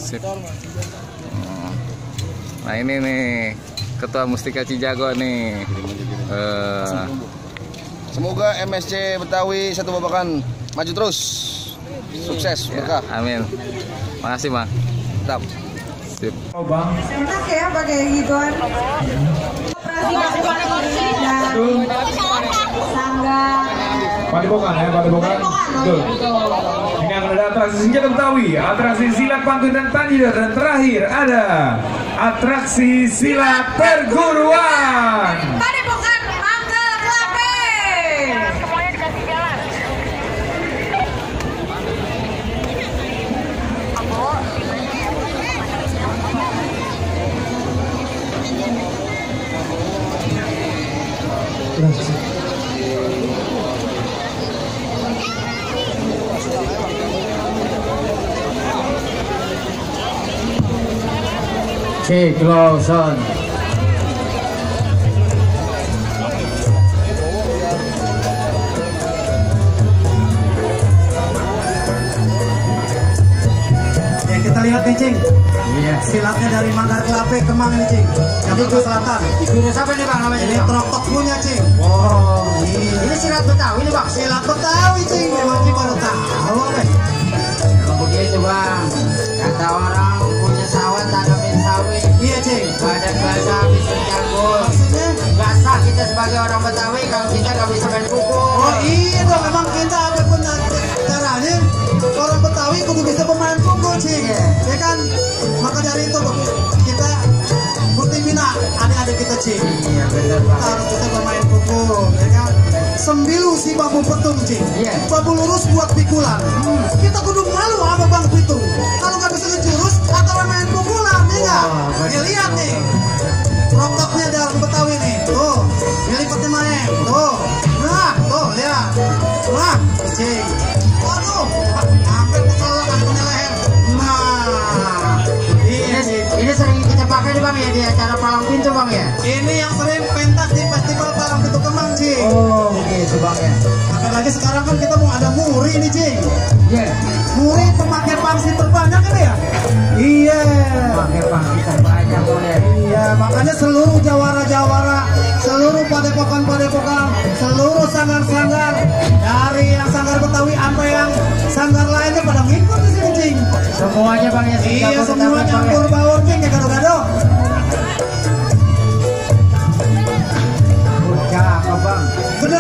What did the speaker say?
Sip. Nah ini nih Ketua Mustika Cijago nih. Semoga MSC Betawi Satu Babakan maju terus, sukses, berkah. Ya, amin. Makasih bang. Tetap. Sip. Enak ya pakai gituan. Sanggar. Padepokan ya, Padepokan. Betul. Ini akan ada atraksi senjata Betawi, atraksi silat pantun dan tanjidor, dan terakhir ada atraksi silat perguruan. Padepokan Mangga Klape. Semuanya dikasih jalan. Cek Lawson. Ya kita lihat nih Cing. Iya. Silatnya dari Manggar Klape Kemang nih Cing. Yang ke selatan. Guru siapa nih bang namanya? Ini Troktok punya Cing. Oh, ini silat Betawi nih bang. Silat Betawi Cing. Memang Cing baru tahu apa? Kalau begitu bang, kata orang punya sawah tanamin sawit. Iya Cing. Badan basah bisa jangkul. Maksudnya? Gak sah kita sebagai orang Betawi kalau kita gak bisa main pukul. Oh iya dong, memang kita apapun caranya orang Betawi kudu bisa bermain pukul Cing. Ya kan? Maka dari itu kita mesti bina adik-adik kita Cing. Iya benar bang. Kita harus bisa bermain pukul, ya kan? Sembilu si babu petung Cing. Iya. Babu lurus buat pikulan. Kita kudu malu sama bang pitung. Kalau nggak bisa ngejurus atau main pukulan, ya nggak? Ya lihat nih, rokoknya dalam Betawi nih. Tuh, dilipatnya main. Tuh, nah, tuh lihat. Nah, Cing. Waduh, hampir kecolok kan punya leher. Nah, iya Cing. Ini sering kita pakai nih bang ya di acara palang pintu bang ya. Ini yang sering pentas di festival Palang Pintu Kemang Cing. Oh begitu bang ya. Apalagi sekarang kan kita mau ada muri nih Cing. Iya. Muri pemakai pangsi terbanyak ini ya? Iya. Pakai pangsi terbanyak bang ya. Iya, makanya seluruh jawara-jawara, seluruh padepokan-padepokan, seluruh sanggar-sanggar dari yang sanggar Betawi sampai yang sanggar lainnya pada ngikut di sini Cing. Semuanya bang ya. Iya, semua campur baur